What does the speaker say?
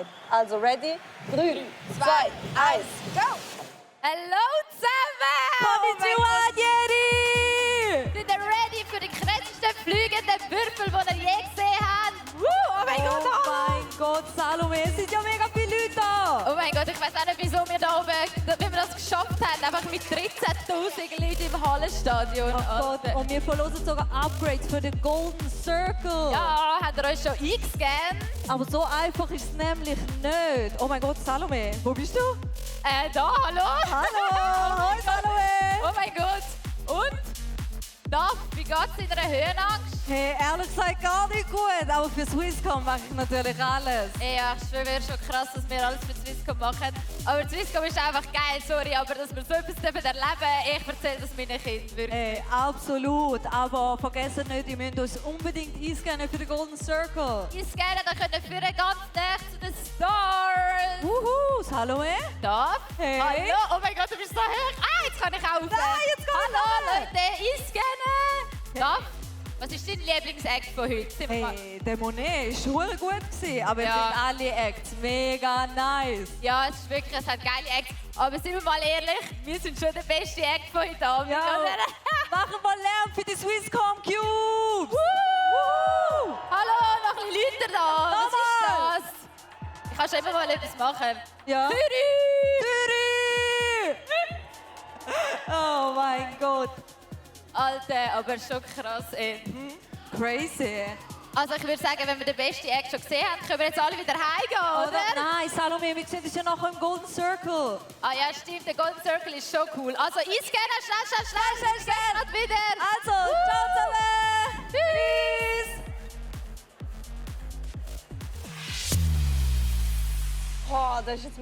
bereit. Also ready? 3, 2, 1, go! Hallo zusammen! Konnichiwa, Jeri! Seid ihr ready für den krassesten fliegenden Würfel, den ihr je gesehen habt? Oh mein Gott! Oh mein Gott, Salome, es sind ja mega viele Leute da! Oh mein Gott, ich weiß auch nicht, wieso wir da oben, wie wir das geschafft haben, einfach mit 13'000 Leuten im Hallenstadion. Oh Gott, und wir verlosen sogar Upgrades für den Golden Circle. Ja, habt ihr euch schon eingescannt? Aber so einfach ist es nämlich nicht. Oh mein Gott, Salome, wo bist du? Da, hallo? Hallo! Hoi, Salome! Oh mein Gott! Und? Daf, wie geht's in der Höhenangst? Hey, ehrlich gesagt gar nicht gut, aber für Swisscom mache ich natürlich alles. Ja, ich schwöre, schon krass, dass wir alles für Swisscom machen. Aber Swisscom ist einfach geil, sorry, aber dass wir so etwas erleben dürfen, ich erzähle das meinen Kindern wirklich. Hey, absolut, aber vergessen nicht, ihr müsst uns unbedingt einscannen für den Golden Circle. Einscannen, dann können wir führen ganz näher zu den Stars. Wuhu, Salome? Daf? Hey. Hallo? Oh mein Gott, du bist so hoch. Ah, jetzt kann ich auch rauf. Nein, jetzt kann ich Hallo, rauf. Leute, einscannen. Daf, was ist dein Lieblingsact von heute? Sind wir mal- Hey, der Monet war schon gut gewesen, aber Ja. ich finde alle Acts mega nice. Ja, es ist wirklich, es hat geile Acts. Aber sind wir mal ehrlich, wir sind schon der beste Act von heute Abend, Ja. oder? Machen wir Lärm für die Swisscom Cubes! Woo! Hallo, noch ein bisschen Leute da. Was Nochmal. ist das? Ich kann schon immer mal etwas machen. Ja. Zürich! Zürich! Oh mein Gott, Alter, aber schon krass, ey. crazy. Also ich würde sagen, wenn wir den besten Act schon gesehen haben, können wir jetzt alle wieder heimgehen, oder? Nein, Salome, wir sehen uns ja nachher im Golden Circle. Ah ja, stimmt, der Golden Circle ist schon cool. Also einscannen, schnell, und wieder. Also, ciao zusammen! Tschüss! Boah, das ist jetzt